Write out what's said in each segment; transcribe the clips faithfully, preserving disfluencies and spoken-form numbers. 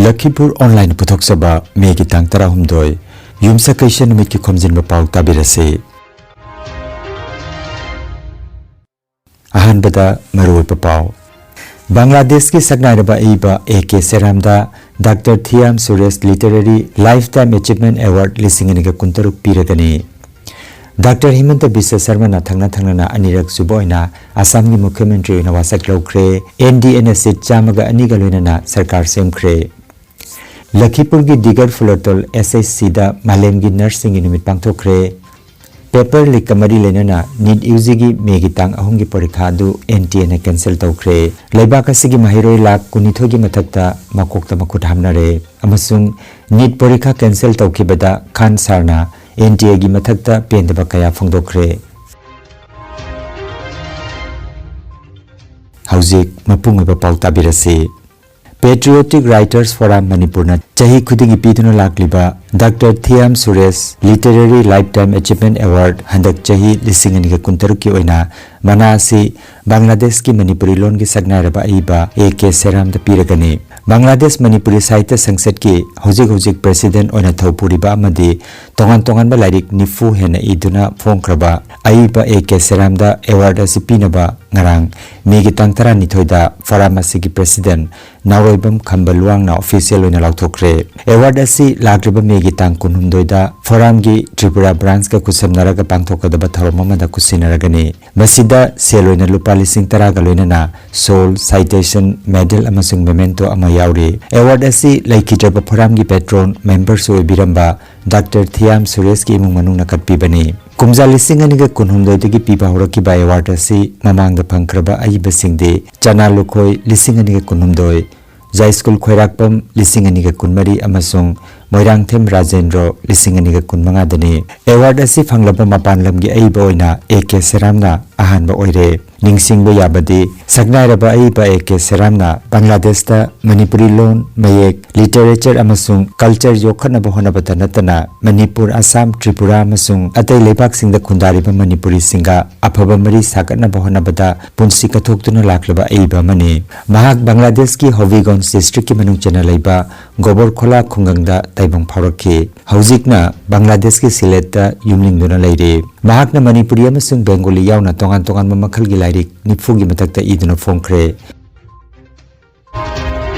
ꯂꯈꯤꯄꯨꯔ online ꯄꯨꯊꯣꯛꯆꯕ ꯃꯦꯒꯤ ꯇꯥꯡ ꯇꯔꯥꯍꯨꯝꯗꯣꯏ, ꯌꯨꯝꯁꯀꯩꯁ ꯅꯨꯃꯤꯠꯀꯤ ꯈꯣꯝꯖꯤꯟꯕ ꯄꯥꯎ ꯇꯥꯕꯤꯔꯁꯤ꯫ ꯑꯍꯥꯟꯕꯗ ꯃꯔꯨꯑꯣꯏꯕ ꯄꯥꯎ꯫ ꯕꯪꯒ꯭ꯂꯥꯗꯦꯁꯀꯤ ꯁꯛꯅꯥꯏꯔꯕ ꯑꯏꯕ ꯑꯦ ꯀꯦ ꯁꯦꯔꯥꯝꯗ doctor Thiyam Suresh literary life time achievement award ꯂꯤꯁꯤꯡ ꯑꯅꯤꯒ ꯀꯨꯟꯇꯔꯨꯛ ꯄꯤꯔꯒꯅꯤ꯫ ꯗꯥꯛꯇꯔ ꯍꯤꯃꯟꯇ ꯕꯤꯁ꯭ꯋ ꯁꯔꯃꯅ ꯊꯪꯅ ꯊꯪꯅꯅ ꯑꯅꯤꯔꯛ ꯁꯨꯕ ꯑꯣꯏꯅ ꯑꯁꯥꯝꯒꯤ ꯃꯨꯈ꯭ꯌ ꯃꯟꯇ꯭ꯔꯤ ꯑꯣꯏꯅ ꯋꯥꯁꯛ ꯂꯧꯈ꯭ꯔꯦ꯫ ꯑꯦꯟ ꯗꯤ ꯑꯦꯅ ꯁꯤꯠ ꯆꯥꯝꯃꯒ ꯑꯅꯤꯒ ꯂꯣꯏꯅꯅ ꯁꯔꯀꯥꯔ ꯁꯦꯝꯈ꯭ꯔꯦ꯫ ꯂꯈꯤꯄꯨꯔꯒꯤ ꯗꯤꯒꯔ ꯐꯨꯂꯇꯣꯜ ꯑꯦꯁ ꯑꯩꯆ ꯁꯤꯗ ꯃꯥꯂꯦꯝꯒꯤ ꯅꯔꯁꯁꯤꯡꯒꯤ ꯅꯨꯃꯤꯠ ꯄꯥꯡꯊꯣꯛꯈ꯭ꯔꯦ꯫ ꯄꯦꯄꯔ ꯂꯤꯛꯀ ꯃꯔꯤ ꯂꯩꯅꯅ ꯅꯤꯠ ꯌꯨ ꯖꯤꯒꯤ ꯃꯦꯒꯤ ꯇꯥꯡ ꯑꯍꯨꯝꯒꯤ ꯄꯔꯤꯈꯥ ꯑꯗꯨ ꯑꯦꯟ ꯇꯤ ꯑꯦꯅ ꯀꯦꯟꯁꯦꯜ ꯇꯧꯈ꯭ꯔꯦ꯫ ꯂꯩꯕꯥꯛ ꯑꯁꯤꯒꯤ ꯃꯍꯩꯔꯣꯏ ꯂꯥꯈ ꯀꯨꯟꯅꯤꯊꯣꯏꯒꯤ ꯃꯊꯛꯇ ꯃꯀꯣꯛꯇ ꯃꯈꯨꯠ ꯍꯥꯝꯅꯔꯦ ꯑꯃꯁꯨꯡ ꯅꯤꯠ ꯄꯔꯤꯈꯥ ꯀꯦꯟꯁꯦꯜ ꯇꯧꯈꯤꯕꯗ ꯈꯥꯟ ꯁꯥꯔꯅ ꯑꯦꯟ ꯇꯤ ꯑꯦꯒꯤ ꯃꯊꯛꯇ ꯄꯦꯟꯗꯕ ꯀꯌꯥ ꯐꯣꯡꯗꯣꯛꯈ꯭ꯔꯦ꯫ ꯍꯧꯖꯤꯛ ꯃꯄꯨꯡ ꯑꯣꯏꯕ ꯄꯥꯎ ꯇꯥꯕꯤꯔꯁꯤ꯫ Patriotic Writers Forum ꯃꯅꯤꯄꯨꯔꯅ ꯆꯍꯤ ꯈꯨꯗꯤꯡꯒꯤ ꯄꯤꯗꯨꯅ ꯂꯥꯛꯂꯤꯕ doctor Thiyam Suresh literary life time achievement award ꯍꯟꯗꯛ ꯆꯍꯤ ꯂꯤꯁꯤꯡ ꯑꯅꯤꯒ ꯀꯨꯟꯇꯔꯨꯛꯀꯤ ꯑꯣꯏꯅ ꯃꯅꯥ ꯑꯁꯤ ꯕꯪꯒ꯭ꯂꯥꯗꯦꯁꯀꯤ ꯃꯅꯤꯄꯨꯔꯤ ꯂꯣꯟꯒꯤ ꯁꯛꯅꯥꯏꯔꯕ ꯑꯏꯕ ꯑꯦ ꯀꯦ ꯁꯦꯔꯥꯝꯗ ꯄꯤꯔꯒꯅꯤ꯫ ꯕꯪꯒ꯭ꯂꯥꯗꯦꯁ ꯃꯅꯤꯄꯨꯔꯤ ꯁꯥꯍꯤꯇ꯭ꯌ ꯁꯪꯁꯠꯀꯤ ꯍꯧꯖꯤꯛ ꯍꯧꯖꯤꯛ ꯄ꯭ꯔꯦꯁꯤꯗꯦꯟꯠ ꯑꯣꯏꯅ ꯊꯧ ꯄꯨꯔꯤꯕ ꯑꯃꯗꯤ ꯇꯣꯉꯥꯟ ꯇꯣꯉꯥꯟꯕ ꯂꯥꯏꯔꯤꯛ ꯅꯤꯐꯨ ꯍꯦꯟꯅ ꯏꯗꯨꯅ ꯐꯣꯡꯈ꯭ꯔꯕ ꯑꯏꯕ ꯑꯦ ꯀꯦ ꯁꯦꯔꯥꯝꯗ ꯑꯦꯋꯥꯔꯗ ꯑꯁꯤ ꯄꯤꯅꯕ ꯉꯔꯥꯡ ꯃꯦꯒꯤ ꯇꯥꯡ ꯇꯔꯥꯅꯤꯊꯣꯏꯗ ꯐꯣꯔꯝ ꯑꯁꯤꯒꯤ ꯄ꯭ꯔꯦꯁꯤꯗꯦꯟꯠ ꯅꯥꯎꯔꯣꯏꯕꯝ ꯈꯝꯕ ꯂꯨꯋꯥꯡꯅ ꯑꯣꯐꯤꯁꯤꯌꯦꯜ ꯑꯣꯏꯅ ꯂꯥꯎꯊꯣꯛꯈ꯭ꯔꯦ꯫ ꯑꯦꯋꯥꯔꯗ ꯑꯁꯤ ꯂꯥꯛꯂꯤꯕ ꯃꯦꯒꯤ ꯇꯥꯡ ꯀꯨꯟꯍꯨꯝꯗꯣꯏꯗ ꯐꯣꯔꯝꯒꯤ ꯇ꯭ꯔꯤꯄꯨꯔꯥ ꯕ꯭ꯔꯥꯟꯁꯀ ꯈꯨꯠꯁꯝꯅꯔꯒ ꯄꯥꯡꯊꯣꯛꯀꯗꯕ ꯊꯧꯔꯝ ꯑꯃꯗ ꯈꯨꯠꯁꯤꯟꯅꯔꯒꯅꯤ꯫ ꯃꯁꯤꯗ ꯁꯦꯜ ꯑꯣꯏꯅ ꯂꯨꯄꯥ ꯂꯤꯁꯤꯡ ꯇꯔꯥꯒ ꯂꯣꯏꯅꯅ ꯁꯣꯜ, ꯁꯥꯏꯇꯦꯁꯟ, ꯃꯦꯗꯜ ꯑꯃꯁꯨꯡ ꯃꯦꯃꯦꯟꯇꯣ ꯑꯃ ꯌꯥꯎꯔꯤ꯫ ꯑꯦꯋꯥꯔꯗ ꯑꯁꯤ ꯂꯩꯈꯤꯗ꯭ꯔꯕ ꯐꯣꯔꯝꯒꯤ ꯄꯦꯇ꯭ꯔꯣꯟ ꯃꯦꯝꯕꯔꯁꯨ ꯑꯣꯏꯕꯤꯔꯝꯕ ꯗꯥꯛꯇꯔ ꯊꯤꯌꯥꯝ ꯁꯨꯔꯦꯁꯀꯤ ꯏꯃꯨꯡ ꯃꯅꯨꯡꯅ ꯀꯠꯄꯤꯕꯅꯤ꯫ ꯀꯨꯝꯖꯥ ꯂꯤꯁꯤꯡ ꯑꯅꯤꯒ ꯀꯨꯟꯍꯨꯝꯗꯣꯏꯗꯒꯤ ꯄꯤꯕ ꯍꯧꯔꯛꯈꯤꯕ ꯑꯦꯋꯥꯔꯗ ꯑꯁꯤ ꯃꯃꯥꯡꯗ ꯐꯪꯈ꯭ꯔꯕ ꯑꯏꯕꯁꯤꯡꯗꯤ ꯆꯅꯥ ꯂꯨꯈꯣꯏ ꯂꯤꯁꯤꯡ ꯑꯅꯤꯒ ꯀꯨꯟꯍꯨꯝꯗꯣꯏ, ꯖꯥꯏꯁ꯭ꯀꯨꯜ ꯈ꯭ꯋꯥꯏꯔꯥꯛꯄꯝ ꯂꯤꯁꯤꯡ ꯑꯅꯤꯒ ꯀꯨꯟꯃꯔꯤ ꯑꯃꯁꯨꯡ ꯃꯣꯏꯔꯥꯡꯊꯦꯝ ꯔꯥꯖꯦꯟꯗ꯭ꯔꯣ ꯂꯤꯁꯤꯡ ꯑꯅꯤꯒ ꯀꯨꯟꯃꯉꯥꯗꯅꯤ꯫ ꯑꯦꯋꯥꯔꯗ ꯑꯁꯤ ꯐꯪꯂꯕ ꯃꯄꯥꯟ ꯂꯝꯒꯤ ꯑꯏꯕ ꯑꯣꯏꯅ ꯑꯦ ꯀꯦ ꯁꯦꯔꯥꯝꯅ ꯑꯍꯥꯟꯕ ꯑꯣꯏꯔꯦ꯫ ꯅꯤꯡꯁꯤꯡꯕ ꯌꯥꯕꯗꯤ, ꯁꯛꯅꯥꯏꯔꯕ ꯑꯏꯕ ꯑꯦ ꯀꯦ ꯁꯦꯔꯥꯝꯅ ꯕꯪꯒ꯭ꯂꯥꯗꯦꯁꯇ ꯃꯅꯤꯄꯨꯔꯤ ꯂꯣꯟ, ꯃꯌꯦꯛ, ꯂꯤꯇꯔꯦꯆꯔ ꯑꯃꯁꯨꯡ ꯀꯜꯆꯔ ꯌꯣꯛꯈꯠꯅꯕ ꯍꯣꯠꯅꯕꯇ ꯅꯠꯇꯅ ꯃꯅꯤꯄꯨꯔ, ꯑꯁꯥꯝ, ꯇ꯭ꯔꯤꯄꯨꯔꯥ ꯑꯃꯁꯨꯡ ꯑꯇꯩ ꯂꯩꯕꯥꯛꯁꯤꯡꯗ ꯈꯨꯟꯗꯥꯔꯤꯕ ꯃꯅꯤꯄꯨꯔꯤꯁꯤꯡꯒ ꯑꯐꯕ ꯃꯔꯤ ꯁꯥꯒꯠꯅꯕ ꯍꯣꯠꯅꯕꯗ ꯄꯨꯟꯁꯤ ꯀꯠꯊꯣꯛꯇꯨꯅ ꯂꯥꯛꯂꯕ ꯑꯏꯕ ꯑꯃꯅꯤ꯫ ꯃꯍꯥꯛ ꯕꯪꯒ꯭ꯂꯥꯗꯦꯁꯀꯤ ꯍꯣꯕꯤꯒꯣꯟꯖ ꯗꯤꯁꯇ꯭ꯔꯤꯛꯀꯤ ꯃꯅꯨꯡ ꯆꯟꯅ ꯂꯩꯕ ꯒꯣꯕꯔꯈꯣꯂꯥ ꯈꯨꯡꯒꯪꯗ ꯇꯥꯏꯕꯪ ꯐꯥꯎꯔꯛꯈꯤ꯫ ꯍꯧꯖꯤꯛꯅ ꯕꯪꯒ꯭ꯂꯥꯗꯦꯁꯀꯤ ꯁꯤꯂꯦꯠꯇ ꯌꯨꯝꯂꯤꯡꯗꯨꯅ ꯂꯩꯔꯤ꯫ ꯃꯍꯥꯛꯅ ꯃꯅꯤꯄꯨꯔꯤ ꯑꯃꯁꯨꯡ ꯕꯦꯡꯒꯣꯂꯤ ꯌꯥꯎꯅ ꯇꯣꯉꯥꯟ ꯇꯣꯉꯥꯟꯕ ꯃꯈꯜꯒꯤ ꯂꯥꯏꯔꯤꯛ ꯅꯤꯐꯨꯒꯤ ꯃꯊꯛꯇ ꯏꯗꯨꯅ ꯐꯣꯡꯈ꯭ꯔꯦ꯫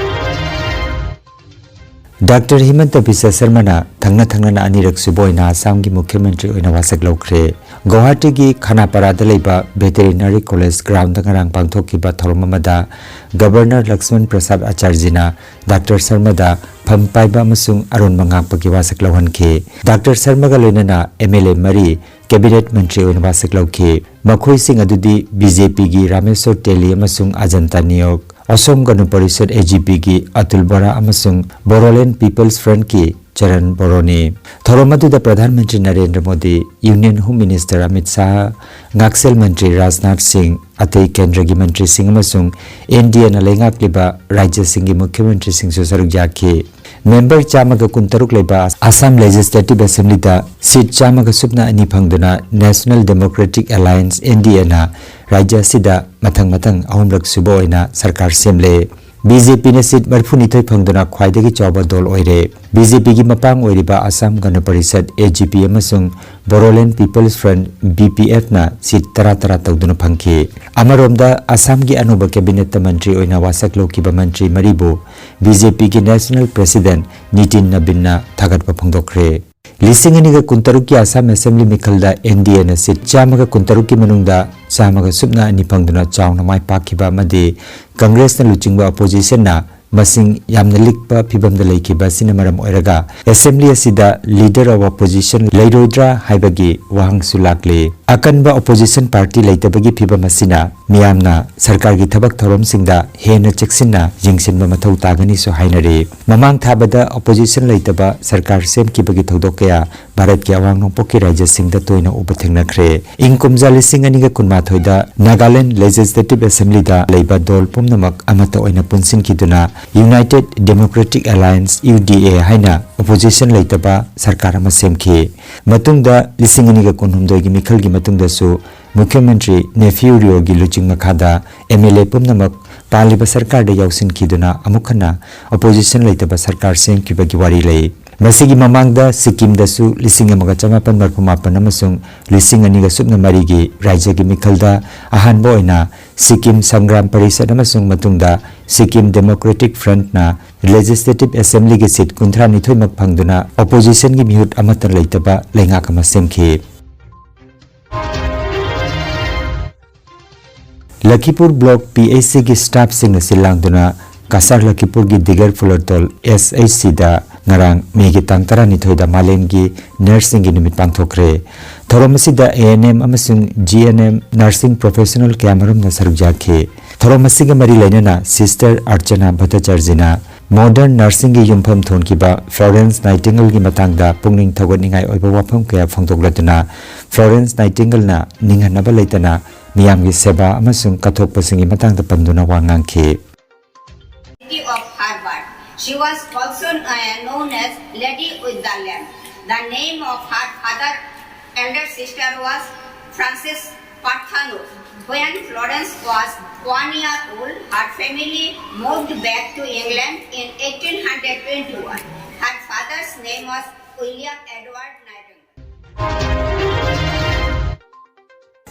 ꯗꯥꯛꯇꯔ ꯍꯤꯃꯟꯇ ꯕꯤꯁ꯭ꯋ ꯁꯔꯃꯅ ꯊꯪꯅ ꯊꯪꯅꯅ ꯑꯅꯤꯔꯛ ꯁꯨꯕ ꯑꯣꯏꯅ ꯑꯁꯥꯝꯒꯤ ꯃꯨꯈ꯭ꯌ ꯃꯟꯇ꯭ꯔꯤ ꯑꯣꯏꯅ ꯋꯥꯁꯛ ꯂꯧꯈ꯭ꯔꯦ꯫ ꯒꯧꯍꯥꯇꯤꯒꯤ ꯈꯅꯥꯄꯥꯔꯥꯗ ꯂꯩꯕ ꯚꯦꯇꯦꯔꯤꯅꯔꯤ ꯀꯣꯂꯦꯖ ꯒ꯭ꯔꯥꯎꯟꯗ ꯉꯔꯥꯡ ꯄꯥꯡꯊꯣꯛꯈꯤꯕ ꯊꯧꯔꯝ ꯑꯃꯗ ꯒꯕꯔꯅꯔ ꯂꯛꯁꯃꯟ ꯄ꯭ꯔꯁꯥꯗ ꯑꯆꯥꯔꯖꯤꯅ ꯗꯥꯛꯇꯔ ꯁꯔꯃꯗ ꯐꯝ ꯄꯥꯏꯕ ꯑꯃꯁꯨꯡ ꯑꯔꯣꯟꯕ ꯉꯥꯛꯄꯒꯤ ꯋꯥꯁꯛ ꯂꯧꯍꯟꯈꯤ꯫ ꯗꯥꯛꯇꯔ ꯁꯔꯃꯒ ꯂꯣꯏꯅꯅ ꯑꯦꯝ ꯑꯦꯜ ꯑꯦ ꯃꯔꯤ ꯀꯦꯕꯤꯅꯦꯠ ꯃꯟꯇ꯭ꯔꯤ ꯑꯣꯏꯅ ꯋꯥꯁꯛ ꯂꯧꯈꯤ꯫ ꯃꯈꯣꯏꯁꯤꯡ ꯑꯗꯨꯗꯤ ꯕꯤ ꯖꯦ ꯄꯤꯒꯤ ꯔꯥꯃꯦꯁꯣꯔ ꯇꯦꯂꯤ ꯑꯃꯁꯨꯡ ꯑꯖꯟꯇꯥ ꯅꯤꯌꯣꯛ, ꯑꯁꯣꯝ ꯒꯅ ꯄꯔꯤꯁꯠ, ꯑꯦ ꯖꯤ ꯄꯤꯒꯤ ꯑꯇꯨꯜ ꯕꯣꯔꯥ ꯑꯃꯁꯨꯡ ꯕꯣꯔꯣꯂꯦꯟ ꯄꯤꯄꯜꯁ ꯐ꯭ꯔꯟꯠꯀꯤ ꯆꯔꯟ ꯕꯣꯔꯣꯅꯤ꯫ ꯊꯧꯔꯝ ꯑꯗꯨꯗ ꯄ꯭ꯔꯙꯥꯟ ꯃꯟꯇ꯭ꯔꯤ Narendra Modi, union home minister Amit Shah, ꯉꯥꯛꯁꯦꯜ ꯃꯟꯇ꯭ꯔꯤ ꯔꯥꯖꯅꯥꯊ ꯁꯤꯡ, ꯑꯇꯩ ꯀꯦꯟꯗ꯭ꯔꯒꯤ ꯃꯟꯇ꯭ꯔꯤꯁꯤꯡ ꯑꯃꯁꯨꯡ ꯑꯦꯟ ꯗꯤ ꯑꯦꯅ ꯂꯩꯉꯥꯛꯂꯤꯕ ꯔꯥꯖ꯭ꯌꯁꯤꯡꯒꯤ ꯃꯨꯈ꯭ꯌ ꯃꯟꯇ꯭ꯔꯤꯁꯤꯡꯁꯨ ꯁꯔꯨꯛ ꯌꯥꯈꯤ꯫ ꯃꯦꯝꯕꯔ ꯆꯥꯝꯃꯒ ꯀꯨꯟꯇꯔꯨꯛ ꯂꯩꯕ ꯑꯁꯥꯝ ꯂꯦꯖꯤꯁꯂꯦꯇꯤꯚ ꯑꯦꯁꯦꯝꯕ꯭ꯂꯤꯗ ꯁꯤꯠ ꯆꯥꯝꯃꯒ ꯁꯨꯞꯅ ꯑꯅꯤ ꯐꯪꯗꯨꯅ ꯅꯦꯁꯅꯦꯜ ꯗꯦꯃꯣꯀ꯭ꯔꯦꯇꯤꯛ ꯑꯦꯂꯥꯌꯟꯁ, ꯑꯦꯟ ꯗꯤ ꯑꯦꯅ ꯔꯥꯖ꯭ꯌ ꯑꯁꯤꯗ ꯃꯊꯪ ꯃꯊꯪ ꯑꯍꯨꯝꯂꯛ ꯁꯨꯕ ꯑꯣꯏꯅ ꯁꯔꯀꯥꯔ ꯁꯦꯝꯂꯦ꯫ ꯕꯤ ꯖꯦ ꯄꯤꯅ ꯁꯤꯠ ꯃꯔꯤꯐꯨꯅꯤꯊꯣꯏ ꯐꯪꯗꯨꯅ ꯈ꯭ꯋꯥꯏꯗꯒꯤ ꯆꯥꯎꯕ ꯗꯣꯜ ꯑꯣꯏꯔꯦ꯫ ꯕꯤ ꯖꯦ ꯄꯤꯒꯤ ꯃꯄꯥꯡ ꯑꯣꯏꯔꯤꯕ Assam Gana Parishad, A G P, ꯑꯃꯁꯨꯡ Boroland peoples front, B P ꯑꯦꯐꯅ ꯁꯤꯠ ꯇꯔꯥ ꯇꯔꯥ ꯇꯧꯗꯨꯅ ꯐꯪꯈꯤ꯫ ꯑꯃꯔꯣꯝꯗ, ꯑꯁꯥꯝꯒꯤ ꯑꯅꯧꯕ ꯀꯦꯕꯤꯅꯦꯠꯇ ꯃꯟꯇ꯭ꯔꯤ ꯑꯣꯏꯅ ꯋꯥꯁꯛ ꯂꯧꯈꯤꯕ ꯃꯟꯇ꯭ꯔꯤ ꯃꯔꯤꯕꯨ ꯕꯤ ꯖꯦ ꯄꯤꯒꯤ ꯅꯦꯁꯅꯦꯜ ꯄ꯭ꯔꯦꯁꯤꯗꯦꯟꯠ ꯅꯤꯇꯤꯟ ꯅꯕꯤꯟꯅ ꯊꯥꯒꯠꯄ ꯐꯣꯡꯗꯣꯛꯈ꯭ꯔꯦ꯫ ꯂꯤꯁꯤꯡ ꯑꯅꯤꯒ ꯀꯨꯟꯇꯔꯨꯛꯀꯤ ꯑꯁꯥꯝ ꯑꯦꯁꯦꯝꯕ꯭ꯂꯤ ꯃꯤꯈꯜꯗ ꯑꯦꯟ ꯗꯤ ꯑꯦꯅ ꯁꯤꯠ ꯆꯥꯝꯃꯒ ꯀꯨꯟꯇꯔꯨꯛꯀꯤ ꯃꯅꯨꯡꯗ ꯆꯥꯝꯃꯒ ꯁꯨꯞꯅ ꯑꯅꯤ ꯐꯪꯗꯨꯅ ꯆꯥꯎꯅ ꯃꯥꯏ ꯄꯥꯛꯈꯤꯕ ꯑꯃꯗꯤ ꯀꯪꯒ꯭ꯔꯦꯁꯅ ꯂꯨꯆꯤꯡꯕ ꯑꯣꯄꯣꯖꯤꯁꯟꯅ ꯃꯁꯤꯡ ꯌꯥꯝꯅ ꯂꯤꯛꯄ ꯐꯤꯚꯝꯗ ꯂꯩꯈꯤꯕ ꯑꯁꯤꯅ ꯃꯔꯝ ꯑꯣꯏꯔꯒ ꯑꯦꯁꯦꯝꯕ꯭ꯂꯤ ꯑꯁꯤꯗ ꯂꯤꯗꯔ ꯑꯣꯐ ꯑꯣꯄꯣꯖꯤꯁꯟ ꯂꯩꯔꯣꯏꯗ꯭ꯔꯥ ꯍꯥꯏꯕꯒꯤ ꯋꯥꯍꯪꯁꯨ ꯂꯥꯛꯂꯤ꯫ ꯑꯀꯟꯕ opposition party ꯂꯩꯇꯕꯒꯤ ꯐꯤꯚꯝ ꯑꯁꯤꯅ ꯃꯤꯌꯥꯝꯅ ꯁꯔꯀꯥꯔꯒꯤ ꯊꯕꯛ ꯊꯧꯔꯝꯁꯤꯡꯗ ꯍꯦꯟꯅ ꯆꯦꯛꯁꯤꯟꯅ ꯌꯦꯡꯁꯤꯟꯕ ꯃꯊꯧ ꯇꯥꯒꯅꯤꯁꯨ ꯍꯥꯏꯅꯔꯤ꯫ ꯃꯃꯥꯡ ꯊꯥꯕꯗ opposition ꯂꯩꯇꯕ ꯁꯔꯀꯥꯔ ꯁꯦꯝꯈꯤꯕꯒꯤ ꯊꯧꯗꯣꯛ ꯀꯌꯥ ꯚꯥꯔꯠꯀꯤ ꯑꯋꯥꯡ ꯅꯣꯡꯄꯣꯛꯀꯤ ꯔꯥꯖ꯭ꯌꯁꯤꯡꯗ ꯇꯣꯏꯅ ꯎꯕ ꯊꯦꯡꯅꯈ꯭ꯔꯦ꯫ ꯏꯪ ꯀꯨꯝꯖꯥ ꯂꯤꯁꯤꯡ ꯑꯅꯤꯒ ꯀꯨꯟꯃꯥꯊꯣꯏꯗ Nagaland Legislative Assemblyꯗ ꯂꯩꯕ ꯗꯣꯜ ꯄꯨꯝꯅꯃꯛ ꯑꯃꯠꯇ ꯑꯣꯏꯅ ꯄꯨꯟꯁꯤꯟꯈꯤꯗꯨꯅ United Democratic Alliance, UDA, ꯍꯥꯏꯅ opposition ꯂꯩꯇꯕ ꯁꯔꯀꯥꯔ ꯑꯃ ꯁꯦꯝꯈꯤ꯫ ꯃꯇꯨꯡꯗ ꯂꯤꯁꯤꯡ ꯑꯅꯤꯒ ꯀꯨꯟꯍꯨꯝꯗꯣꯏꯒꯤ ꯃꯤꯈꯜꯒꯤ ꯃꯇꯨꯡꯗꯁꯨ ꯃꯨꯈ꯭ꯌ ꯃꯟꯇ꯭ꯔꯤ ꯅꯦꯐ꯭ꯌꯨ ꯔꯤꯑꯣꯒꯤ ꯂꯨꯆꯤꯡ ꯃꯈꯥꯗ MLA ꯄꯨꯝꯅꯃꯛ ꯄꯥꯜꯂꯤꯕ ꯁꯔꯀꯥꯔꯗ ꯌꯥꯎꯁꯤꯟꯈꯤꯗꯨꯅ ꯑꯃꯨꯛ ꯍꯟꯅ opposition ꯂꯩꯇꯕ ꯁꯔꯀꯥꯔ ꯁꯦꯝꯈꯤꯕꯒꯤ ꯋꯥꯔꯤ ꯂꯩ꯫ ꯃꯁꯤꯒꯤ ꯃꯃꯥꯡꯗ ꯁꯤꯛꯀꯤꯝꯗꯁꯨ ꯂꯤꯁꯤꯡ ꯑꯃꯒ ꯆꯃꯥꯄꯟ ꯃꯔꯤꯐꯨ ꯃꯥꯄꯟ ꯑꯃꯁꯨꯡ ꯂꯤꯁꯤꯡ ꯑꯅꯤꯒ ꯁꯨꯞꯅ ꯃꯔꯤꯒꯤ ꯔꯥꯖ꯭ꯌꯒꯤ ꯃꯤꯈꯜꯗ ꯑꯍꯥꯟꯕ ꯑꯣꯏꯅ ꯁꯤꯛꯀꯤꯝ ꯁꯪꯒ꯭ꯔꯥꯝ ꯄꯔꯤꯁꯠ ꯑꯃꯁꯨꯡ ꯃꯇꯨꯡꯗ Sikkim Democratic Frontꯅ Legislative Assemblyꯒꯤ seat ꯀꯨꯟꯊ꯭ꯔꯥ ꯅꯤꯊꯣꯏꯃꯛ ꯐꯪꯗꯨꯅ oppositionꯒꯤ ꯃꯤꯍꯨꯠ ꯑꯃꯠꯇ ꯂꯩꯇꯕ ꯂꯩꯉꯥꯛ ꯑꯃ ꯁꯦꯝꯈꯤ꯫ ꯂꯈꯤꯄꯨꯔ block PHCꯒꯤ staffꯁꯤꯡꯅ ꯁꯤꯜ ꯂꯥꯡꯗꯨꯅ ꯀꯁꯥꯔ ꯂꯈꯤꯄꯨꯔꯒꯤ ꯗꯤꯒꯔ ꯐꯨꯂꯔꯇꯣꯜ SHCꯗ ꯉꯔꯥꯡ ꯃꯦꯒꯤ ꯇꯥꯡ ꯇꯔꯥꯅꯤꯊꯣꯏꯗ ꯃꯥꯂꯦꯝꯒꯤ ꯅꯔꯁꯁꯤꯡꯒꯤ ꯅꯨꯃꯤꯠ ꯄꯥꯡꯊꯣꯛꯈ꯭ꯔꯦ꯫ ꯊꯧꯔꯝ ꯑꯁꯤꯗ ANM ꯑꯃꯁꯨꯡ GNM nursing professional ꯀꯌꯥꯃꯔꯨꯝꯅ ꯁꯔꯨꯛ ꯌꯥꯈꯤ꯫ ꯊꯧꯔꯝ ꯑꯁꯤꯒ ꯃꯔꯤ ꯂꯩꯅꯅ Sister Archana Bhattacharjyꯅ modern nursingꯒꯤ ꯌꯨꯝꯐꯝ ꯊꯣꯟꯈꯤꯕ Florence Nightingaleꯒꯤ ꯃꯇꯥꯡꯗ ꯄꯨꯛꯅꯤꯡ ꯊꯧꯒꯠꯅꯤꯡꯉꯥꯏ ꯑꯣꯏꯕ ꯋꯥꯐꯝ ꯀꯌꯥ ꯐꯣꯡꯗꯣꯛꯂꯗꯨꯅ Florence Nightingaleꯅ ꯅꯤꯡꯍꯟꯅꯕ ꯂꯩꯇꯅ ꯃꯤꯌꯥꯝꯒꯤ ꯁꯦꯕꯥ ꯑꯃꯁꯨꯡ ꯀꯠꯊꯣꯛꯄꯁꯤꯡꯒꯤ ꯃꯇꯥꯡꯗ ꯄꯟꯗꯨꯅ ꯋꯥ ꯉꯥꯡꯈꯤ꯫ Of Harvard. She was also, uh, known as Lady with the Lamb. The name of her father, elder sister was Frances Parthenope. When Florence was one year old, her family moved back to England in eighteen twenty-one. Her father's name was William Edward Nightingale.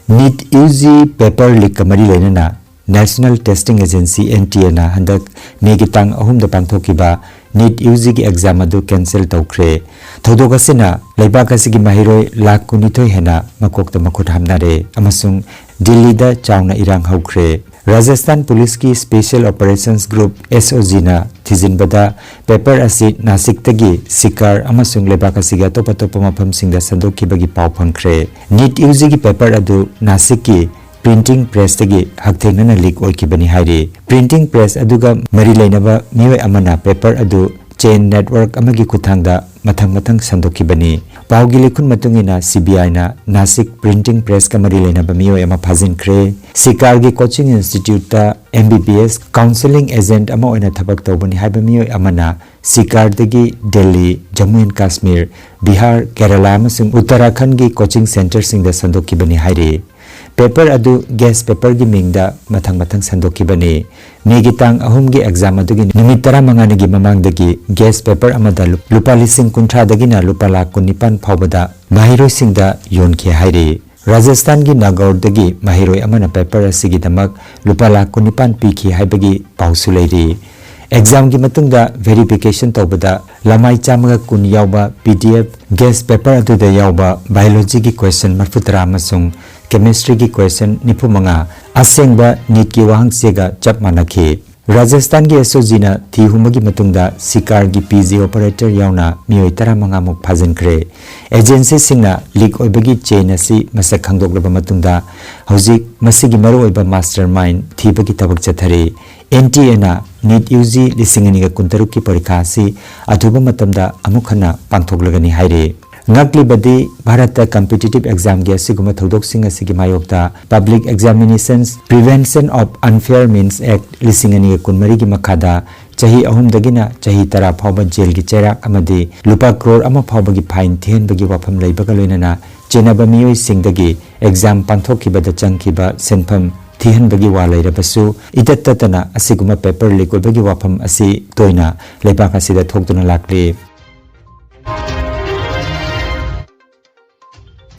NEET UG paper leakꯀ ꯃꯔꯤ ꯂꯩꯅꯅ National Testing Agency, NTAꯅ ꯍꯟꯗꯛ ꯃꯦꯒꯤ ꯇꯥꯡ ꯑꯍꯨꯝꯗ ꯄꯥꯡꯊꯣꯛꯈꯤꯕ NEET UGꯒꯤ exam ꯑꯗꯨ cancel ꯇꯧꯈ꯭ꯔꯦ꯫ ꯊꯧꯗꯣꯛ ꯑꯁꯤꯅ ꯂꯩꯕꯥꯛ ꯑꯁꯤꯒꯤ ꯃꯍꯩꯔꯣꯏ ꯂꯥꯈ ꯀꯨꯟꯅꯤꯊꯣꯏ ꯍꯦꯟꯅ ꯃꯀꯣꯛꯇ ꯃꯈꯨꯠ ꯍꯥꯝꯅꯔꯦ ꯑꯃꯁꯨꯡ ꯗꯤꯜꯂꯤꯗ ꯆꯥꯎꯅ ꯏꯔꯥꯡ ꯍꯧꯈ꯭ꯔꯦ꯫ ꯔꯥꯖꯁꯊꯥꯟ ꯄꯨꯂꯤꯁꯀꯤ Special Operations Group, S O G ꯅ ꯊꯤꯖꯤꯟꯕꯗ paper ꯑꯁꯤ ꯅꯥꯁꯤꯛꯇꯒꯤ ꯁꯤꯀꯥꯔ ꯑꯃꯁꯨꯡ ꯂꯩꯕꯥꯛ ꯑꯁꯤꯒꯤ ꯑꯇꯣꯞ ꯑꯇꯣꯞꯄ ꯃꯐꯝꯁꯤꯡꯗ ꯁꯟꯗꯣꯛꯈꯤꯕꯒꯤ ꯄꯥꯎ ꯐꯪꯈ꯭ꯔꯦ꯫ NEET UG ꯒꯤ paper ꯑꯗꯨ ꯅꯥꯁꯤꯛꯀꯤ printing press ꯇꯒꯤ ꯍꯛꯊꯦꯡꯅꯅ leak ꯑꯣꯏꯈꯤꯕꯅꯤ ꯍꯥꯏꯔꯤ꯫ Printing press ꯑꯗꯨꯒ ꯃꯔꯤ ꯂꯩꯅꯕ ꯃꯤꯑꯣꯏ ꯑꯃꯅ paper ꯑꯗꯨ chain network ꯑꯃꯒꯤ ꯈꯨꯠꯊꯥꯡꯗ ꯃꯊꯪ ꯃꯊꯪ ꯁꯟꯗꯣꯛꯈꯤꯕꯅꯤ꯫ ꯄꯥꯎꯒꯤ ꯂꯤꯈꯨꯟ ꯃꯇꯨꯡ ꯏꯟꯅ, C B I ꯅ ꯅꯥꯁꯤꯛ printing press ꯀ ꯃꯔꯤ ꯂꯩꯅꯕ ꯃꯤꯑꯣꯏ ꯑꯃ ꯐꯥꯖꯤꯟꯈ꯭ꯔꯦ꯫ ꯁꯤꯀꯥꯔꯒꯤ coaching institute ꯇ M B B S counselling agent ꯑꯃ ꯑꯣꯏꯅ ꯊꯕꯛ ꯇꯧꯕꯅꯤ ꯍꯥꯏꯕ ꯃꯤꯑꯣꯏ ꯑꯃꯅ ꯁꯤꯀꯥꯔꯗꯒꯤ ꯗꯦꯜꯂꯤ, ꯖꯝꯃꯨ ꯑꯦꯟ ꯀꯥꯁꯃꯤꯔ, ꯕꯤꯍꯥꯔ, ꯀꯦꯔꯂꯥ ꯑꯃꯁꯨꯡ ꯎꯠꯇꯔꯥꯈꯟꯒꯤ coaching centre ꯁꯤꯡꯗ ꯁꯟꯗꯣꯛꯈꯤꯕꯅꯤ ꯍꯥꯏꯔꯤ꯫ Paper ꯑꯗꯨ guest paper ꯒꯤ ꯃꯤꯡꯗ ꯃꯊꯪ ꯃꯊꯪ ꯁꯟꯗꯣꯛꯈꯤꯕꯅꯤ꯫ May ꯒꯤ ꯇꯥꯡ ꯑꯍꯨꯝꯒꯤ exam ꯑꯗꯨꯒꯤ ꯅꯨꯃꯤꯠ ꯇꯔꯥꯃꯉꯥꯅꯤꯒꯤ ꯃꯃꯥꯡꯗꯒꯤ guest paper ꯑꯃꯗ ꯂꯨ-, ꯂꯨꯄꯥ ꯂꯤꯁꯤꯡ ꯀꯨꯟꯊ꯭ꯔꯥꯗꯒꯤꯅ ꯂꯨꯄꯥ ꯂꯥꯈ ꯀꯨꯟꯅꯤꯄꯥꯟ ꯐꯥꯎꯕꯗ ꯃꯍꯩꯔꯣꯏꯁꯤꯡꯗ ꯌꯣꯟꯈꯤ ꯍꯥꯏꯔꯤ꯫ ꯔꯥꯖꯁꯊꯥꯟꯒꯤ ꯅꯥꯒꯧꯔꯗꯒꯤ ꯃꯍꯩꯔꯣꯏ ꯑꯃꯅ paper ꯑꯁꯤꯒꯤꯗꯃꯛ ꯂꯨꯄꯥ ꯂꯥꯈ ꯀꯨꯟꯅꯤꯄꯥꯟ ꯄꯤꯈꯤ ꯍꯥꯏꯕꯒꯤ ꯄꯥꯎꯁꯨ ꯂꯩꯔꯤ꯫ Exam ꯒꯤ ꯃꯇꯨꯡꯗ verification ꯇꯧꯕꯗ ꯂꯃꯥꯏ ꯆꯥꯝꯃꯒ ꯀꯨꯟ ꯌꯥꯎꯕ P D F guest paper ꯑꯗꯨꯗ ꯌꯥꯎꯕ biology ꯒꯤ question ꯃꯔꯐꯨꯇꯔꯥ ꯑꯃꯁꯨꯡ chemistry ꯒꯤ question ꯅꯤꯐꯨꯃꯉꯥ ꯑꯁꯦꯡꯕ NEET ꯀꯤ ꯋꯥꯍꯪꯆꯦꯒ ꯆꯞ ꯃꯥꯟꯅꯈꯤ꯫ ꯔꯥꯖꯁꯊꯥꯟꯒꯤ S O G ꯅ ꯊꯤ ꯍꯨꯝꯕꯒꯤ ꯃꯇꯨꯡꯗ ꯁꯤꯀꯥꯔꯒꯤ P G operator ꯌꯥꯎꯅ ꯃꯤꯑꯣꯏ ꯇꯔꯥꯃꯉꯥ ꯃꯨꯛ ꯐꯥꯖꯤꯟꯈ꯭ꯔꯦ꯫ Agency ꯁꯤꯡꯅ leak ꯑꯣꯏꯕꯒꯤ chain ꯑꯁꯤ ꯃꯁꯛ ꯈꯪꯗꯣꯛꯂꯕ ꯃꯇꯨꯡꯗ ꯍꯧꯖꯤꯛ ꯃꯁꯤꯒꯤ ꯃꯔꯨꯑꯣꯏꯕ master mind ꯊꯤꯕꯒꯤ ꯊꯕꯛ ꯆꯠꯊꯔꯤ꯫ N T A ꯅ NEET UG ꯂꯤꯁꯤꯡ ꯑꯅꯤꯒ ꯀꯨꯟꯇꯔꯨꯛꯀꯤ ꯄꯔꯤꯈꯥ ꯑꯁꯤ ꯑꯊꯨꯕ ꯃꯇꯝꯗ ꯑꯃꯨꯛ ꯍꯟꯅ ꯄꯥꯡꯊꯣꯛꯂꯒꯅꯤ ꯍꯥꯏꯔꯤ꯫ ꯉꯛꯂꯤꯕꯗꯤ ꯚꯥꯔꯠꯇ competitive exam ꯒꯤ ꯑꯁꯤꯒꯨꯝꯕ ꯊꯧꯗꯣꯛꯁꯤꯡ ꯑꯁꯤꯒꯤ ꯃꯥꯌꯣꯛꯇ Public Examinations Prevention of Unfair Means Act ꯂꯤꯁꯤꯡ ꯑꯅꯤꯒ ꯀꯨꯟꯃꯔꯤꯒꯤ ꯃꯈꯥꯗ ꯆꯍꯤ ꯑꯍꯨꯝꯗꯒꯤꯅ ꯆꯍꯤ ꯇꯔꯥ ꯐꯥꯎꯕ jail ꯒꯤ ꯆꯩꯔꯥꯛ ꯑꯃꯗꯤ ꯂꯨꯄꯥ ꯀ꯭ꯔꯣꯔ ꯑꯃ ꯐꯥꯎꯕꯒꯤ fine ꯊꯤꯍꯟꯕꯒꯤ ꯋꯥꯐꯝ ꯂꯩꯕꯒ ꯂꯣꯏꯅꯅ ꯆꯦꯟꯅꯕ ꯃꯤꯑꯣꯏꯁꯤꯡꯗꯒꯤ exam ꯄꯥꯡꯊꯣꯛꯈꯤꯕꯗ ꯆꯪꯈꯤꯕ ꯁꯦꯟꯐꯝ ꯊꯤꯍꯟꯕꯒꯤ ꯋꯥ ꯂꯩꯔꯕꯁꯨ, ꯏꯇꯠ ꯇꯠꯇꯅ ꯑꯁꯤꯒꯨꯝꯕ paper leak ꯑꯣꯏꯕꯒꯤ ꯋꯥꯐꯝ ꯑꯁꯤ ꯇꯣꯏꯅ ꯂꯩꯕꯥꯛ ꯑꯁꯤꯗ ꯊꯣꯛꯇꯨꯅ ꯂꯥꯛꯂꯤ꯫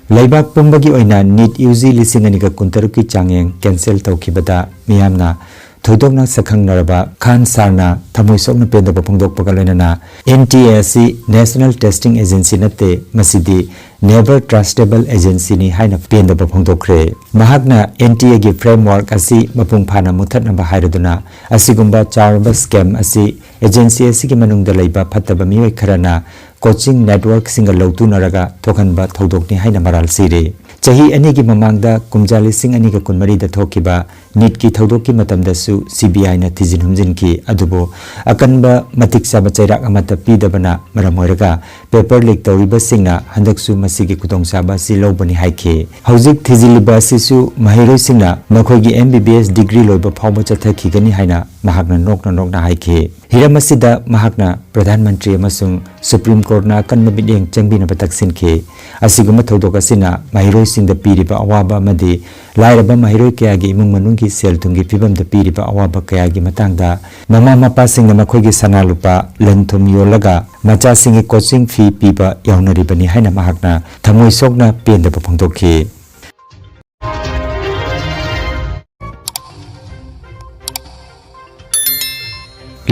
ꯂꯩꯕꯥꯛ ꯄꯨꯝꯕꯒꯤ ꯑꯣꯏꯅ NEET UG ꯂꯤꯁꯤꯡ ꯑꯅꯤꯒ ꯀꯨꯟꯇꯔꯨꯛꯀꯤ ꯆꯥꯡꯌꯦꯡ cancel ꯇꯧꯈꯤꯕꯗ ꯃꯤꯌꯥꯝꯅ ꯊꯣꯏꯗꯣꯛꯅ ꯁꯛꯈꯪꯅꯔꯕ ꯈꯥꯟ ꯁꯥꯔꯅ ꯊꯃꯣꯏ ꯁꯣꯛꯅ ꯄꯦꯟꯗꯕ ꯐꯣꯡꯗꯣꯛꯄꯒ ꯂꯣꯏꯅꯅ, "ꯑꯦꯟ ꯇꯤ ꯑꯦ ꯑꯁꯤ National Testing Agency ꯅꯠꯇꯦ, ꯃꯁꯤꯗꯤ never trustable agency ꯅꯤ" ꯍꯥꯏꯅ ꯄꯦꯟꯗꯕ ꯐꯣꯡꯗꯣꯛꯈ꯭ꯔꯦ꯫ ꯃꯍꯥꯛꯅ ꯑꯦꯟ ꯇꯤ ꯑꯦꯒꯤ framework ꯑꯁꯤ ꯃꯄꯨꯡ ꯐꯥꯅ ꯃꯨꯊꯠꯅꯕ ꯍꯥꯏꯔꯗꯨꯅ, ꯑꯁꯤꯒꯨꯝꯕ ꯆꯥꯎꯔꯕ scam ꯑꯁꯤ agency ꯑꯁꯤꯒꯤ ꯃꯅꯨꯡꯗ ꯂꯩꯕ ꯐꯠꯇꯕ ꯃꯤꯑꯣꯏ ꯈꯔꯅ coaching network ꯁꯤꯡꯒ ꯂꯧꯇꯨꯅꯔꯒ ꯊꯣꯛꯍꯟꯕ ꯊꯧꯗꯣꯛꯅꯤ ꯍꯥꯏꯅ ꯃꯔꯥꯜ ꯁꯤꯔꯤ꯫ ꯆꯍꯤ ꯑꯅꯤꯒꯤ ꯃꯃꯥꯡꯗ, ꯀꯨꯝꯖꯥ ꯂꯤꯁꯤꯡ ꯑꯅꯤꯒ ꯀꯨꯟꯃꯔꯤꯗ ꯊꯣꯛꯈꯤꯕ NEET ꯀꯤ ꯊꯧꯗꯣꯛꯀꯤ ꯃꯇꯝꯗꯁꯨ C B I ꯅ ꯊꯤꯖꯤꯟ ꯍꯨꯝꯖꯤꯟꯈꯤ, ꯑꯗꯨꯕꯨ ꯑꯀꯟꯕ ꯃꯇꯤꯛ ꯆꯥꯕ ꯆꯩꯔꯥꯛ ꯑꯃꯠꯇ ꯄꯤꯗꯕꯅ ꯃꯔꯝ ꯑꯣꯏꯔꯒ paper leak ꯇꯧꯔꯤꯕꯁꯤꯡꯅ ꯍꯟꯗꯛꯁꯨ ꯃꯁꯤꯒꯤ ꯈꯨꯗꯣꯡꯆꯥꯕ ꯑꯁꯤ ꯂꯧꯕꯅꯤ ꯍꯥꯏꯈꯤ꯫ ꯍꯧꯖꯤꯛ ꯊꯤꯖꯤꯜꯂꯤꯕ ꯑꯁꯤꯁꯨ ꯃꯍꯩꯔꯣꯏꯁꯤꯡꯅ ꯃꯈꯣꯏꯒꯤ M B B S degree ꯂꯣꯏꯕ ꯐꯥꯎꯕ ꯆꯠꯊꯈꯤꯒꯅꯤ ꯍꯥꯏꯅ ꯃꯍꯥꯛꯅ ꯅꯣꯛꯅ ꯅꯣꯛꯅ ꯍꯥꯏꯈꯤ꯫ ꯍꯤꯔꯝ ꯑꯁꯤꯗ ꯃꯍꯥꯛꯅ ꯄ꯭ꯔꯙꯥꯟ ꯃꯟꯇ꯭ꯔꯤ ꯑꯃꯁꯨꯡ Supreme Court ꯅ ꯑꯀꯟꯕ ꯃꯤꯠꯌꯦꯡ ꯆꯪꯕꯤꯅꯕ ꯇꯛꯁꯤꯟꯈꯤ꯫ ꯑꯁꯤꯒꯨꯝꯕ ꯊꯧꯗꯣꯛ ꯑꯁꯤꯅ ꯃꯍꯩꯔꯣꯏꯁꯤꯡꯗ ꯄꯤꯔꯤꯕ ꯑꯋꯥꯕ ꯑꯃꯗꯤ ꯂꯥꯏꯔꯕ ꯃꯍꯩꯔꯣꯏ ꯀꯌꯥꯒꯤ ꯏꯃꯨꯡ ꯃꯅꯨꯡꯒꯤ ꯁꯦꯜ ꯊꯨꯝꯒꯤ ꯐꯤꯕꯝꯗ ꯄꯤꯔꯤꯕ ꯑꯋꯥꯕ ꯀꯌꯥꯒꯤ ꯃꯇꯥꯡꯗ ꯃꯃꯥ ꯃꯄꯥꯁꯤꯡꯅ ꯃꯈꯣꯏꯒꯤ ꯁꯅꯥ ꯂꯨꯄꯥ, ꯂꯟ ꯊꯨꯝ ꯌꯣꯜꯂꯒ ꯃꯆꯥꯁꯤꯡꯒꯤ coaching fee ꯄꯤꯕ ꯌꯥꯎꯅꯔꯤꯕꯅꯤ ꯍꯥꯏꯅ ꯃꯍꯥꯛꯅ ꯊꯃꯣꯏ ꯁꯣꯛꯅ ꯄꯦꯟꯗꯕ ꯐꯣꯡꯗꯣꯛꯈꯤ꯫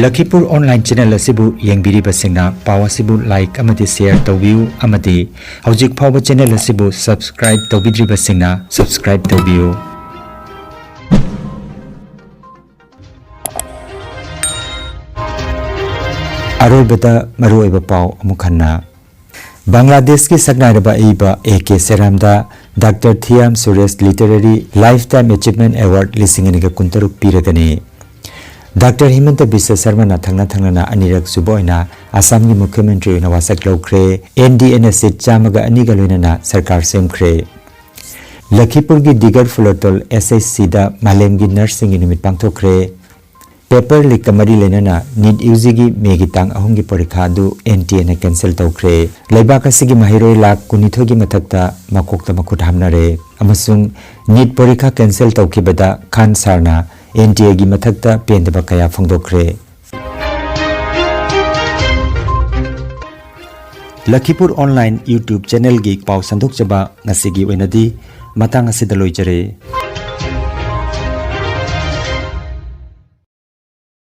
ꯂꯈꯤꯄꯨꯔ online channel ꯑꯁꯤꯕꯨ ꯌꯦꯡꯕꯤꯔꯤꯕꯁꯤꯡꯅ ꯄꯥꯎ ꯑꯁꯤꯕꯨ like ꯑꯃꯗꯤ share ꯇꯧꯕꯤꯌꯨ, ꯑꯃꯗꯤ ꯍꯧꯖꯤꯛ ꯐꯥꯎꯕ channel ꯑꯁꯤꯕꯨ subscribe ꯇꯧꯕꯤꯗ꯭ꯔꯤꯕꯁꯤꯡꯅ subscribe ꯇꯧꯕꯤꯌꯨ꯫ ꯑꯔꯣꯏꯕꯗ ꯃꯔꯨꯑꯣꯏꯕ ꯄꯥꯎ ꯑꯃꯨꯛ ꯍꯟꯅ꯫ ꯕꯪꯒ꯭ꯂꯥꯗꯦꯁꯀꯤ ꯁꯛꯅꯥꯏꯔꯕ ꯑꯏꯕ A K ꯁꯦꯔꯥꯝꯗ Doctor Thiyam Suresh Literary Lifetime Achievement Award ꯂꯤꯁꯤꯡ ꯑꯅꯤꯒ ꯀꯨꯟꯇꯔꯨꯛ ꯄꯤꯔꯒꯅꯤ꯫ Doctor ꯍꯤꯃꯟꯇ ꯕꯤꯁ꯭ꯋ ꯁꯔꯃꯅ ꯊꯪꯅ ꯊꯪꯅꯅ ꯑꯅꯤꯔꯛ ꯁꯨꯕ ꯑꯣꯏꯅ ꯑꯁꯥꯝꯒꯤ ꯃꯨꯈ꯭ꯌ ꯃꯟꯇ꯭ꯔꯤ ꯑꯣꯏꯅ ꯋꯥꯁꯛ ꯂꯧꯈ꯭ꯔꯦ꯫ N D A ꯅ seat ꯆꯥꯝꯃꯒ ꯑꯅꯤꯒ ꯂꯣꯏꯅꯅ ꯁꯔꯀꯥꯔ ꯁꯦꯝꯈ꯭ꯔꯦ꯫ ꯂꯈꯤꯄꯨꯔꯒꯤ ꯗꯤꯒꯔ ꯐꯨꯂꯇꯣꯜ S H C ꯗ ꯃꯥꯂꯦꯝꯒꯤ ꯅꯔꯁꯁꯤꯡꯒꯤ ꯅꯨꯃꯤꯠ ꯄꯥꯡꯊꯣꯛꯈ꯭ꯔꯦ꯫ Paper leak ꯀ ꯃꯔꯤ ꯂꯩꯅꯅ NEET U G ꯒꯤ ꯃꯦꯒꯤ ꯇꯥꯡ ꯑꯍꯨꯝꯒꯤ ꯄꯔꯤꯈꯥ ꯑꯗꯨ N T A ꯅ cancel ꯇꯧꯈ꯭ꯔꯦ꯫ ꯂꯩꯕꯥꯛ ꯑꯁꯤꯒꯤ ꯃꯍꯩꯔꯣꯏ ꯂꯥꯈ ꯀꯨꯟꯅꯤꯊꯣꯏꯒꯤ ꯃꯊꯛꯇ ꯃꯀꯣꯛꯇ ꯃꯈꯨꯠ ꯍꯥꯝꯅꯔꯦ ꯑꯃꯁꯨꯡ NEET ꯄꯔꯤꯈꯥ cancel ꯇꯧꯈꯤꯕꯗ ꯈꯥꯟ ꯁꯥꯔꯅ N T A ꯒꯤ ꯃꯊꯛꯇ ꯄꯦꯟꯗꯕ ꯀꯌꯥ ꯐꯣꯡꯗꯣꯛꯈ꯭ꯔꯦ꯫ ꯂꯈꯤꯄꯨꯔ online YouTube channel ꯒꯤ ꯄꯥꯎ ꯁꯟꯗꯣꯛꯆꯕ ꯉꯁꯤꯒꯤ ꯑꯣꯏꯅꯗꯤ ꯃꯇꯥꯡ ꯑꯁꯤꯗ ꯂꯣꯏꯖꯔꯦ꯫